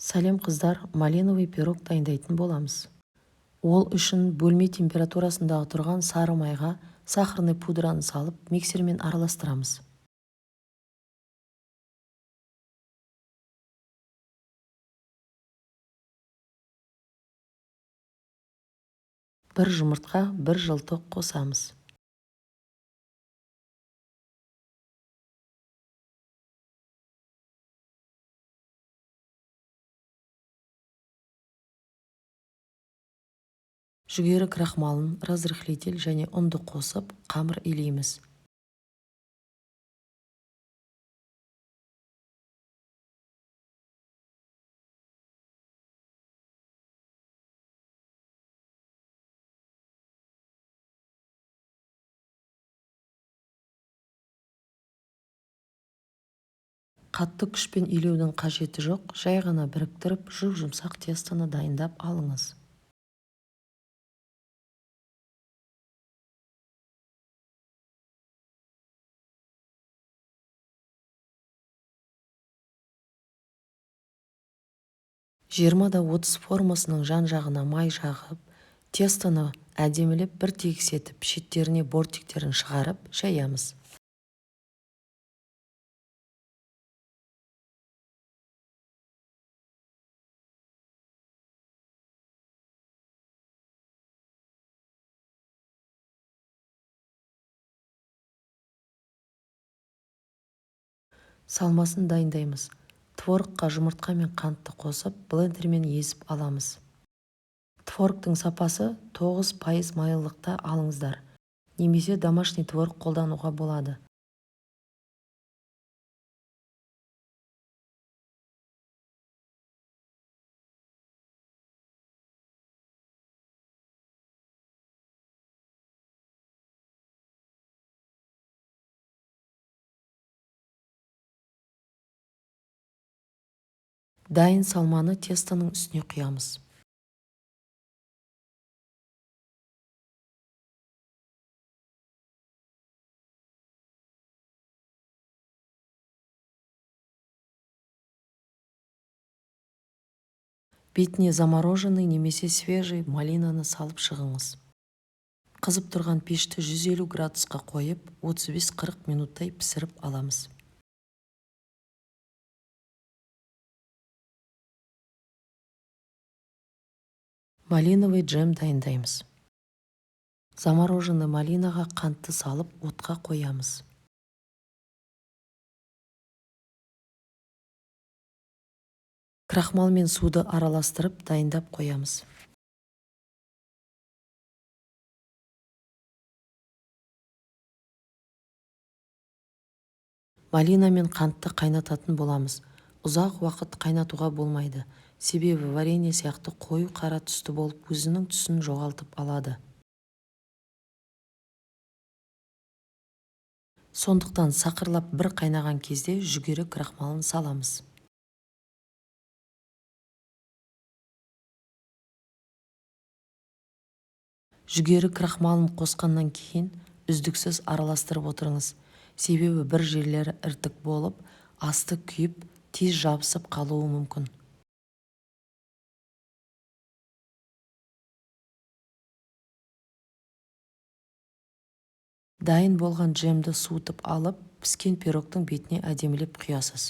Сәлем, қыздар! Малиновый пирог дайындайтын боламыз. Ол үшін бөлме температурасындағы тұрған сары майға сахарный пудраны салып, миксермен араластырамыз. Бір жұмыртқа, бір желток қосамыз. Жүгері крахмалын, разрыхлитель және ұнды қосып, қамыр илейміз. Қатты күшпен илеудің қажеті жоқ, жай ғана біріктіріп, жұп-жұмсақ тестоны дайындап алыңыз. 20 да 30 формасының жан-жағына май жағып, тестоны әдемілеп бір тегіс етіп, шеттеріне бортиктерін шығарып жаямыз. Салмасын дайындаймыз. Творогқа жұмыртқа мен қантты қосып, блендермен езіп аламыз. Творогтың сапасы 9% майлылықта алыңыздар немесе домашний творог қолдануға болады. Дайын салманы тестоның үстіне құямыз. Бетіне замороженный немесе свежий малинаны салып шығыңыз. Қызып тұрған пешті 150 градусқа қойып, 35-40 минуттай пісіріп аламыз. Малиновый джем дайындаймыз. Замороженный малинаға қантты салып, отқа қоямыз. Крахмал мен суды араластырып, дайындап қоямыз. Малина мен қантты қайнататын боламыз. Ұзақ уақыт қайнатуға болмайды, себебі варенье сияқты қою қара түсті болып, өзінің түсін жоғалтып алады. Сондықтан сақырлап бір қайнаған кезде жүгері крахмалын саламыз. Жүгері крахмалын қосқаннан кейін үздіксіз араластырып отырыңыз, себебі бір жерлері іртік болып, асты күйіп, тез жабысып қалуы мүмкін. Дайын болған джемді суытып алып, піскен пирогтың бетіне әдемілеп құясыз.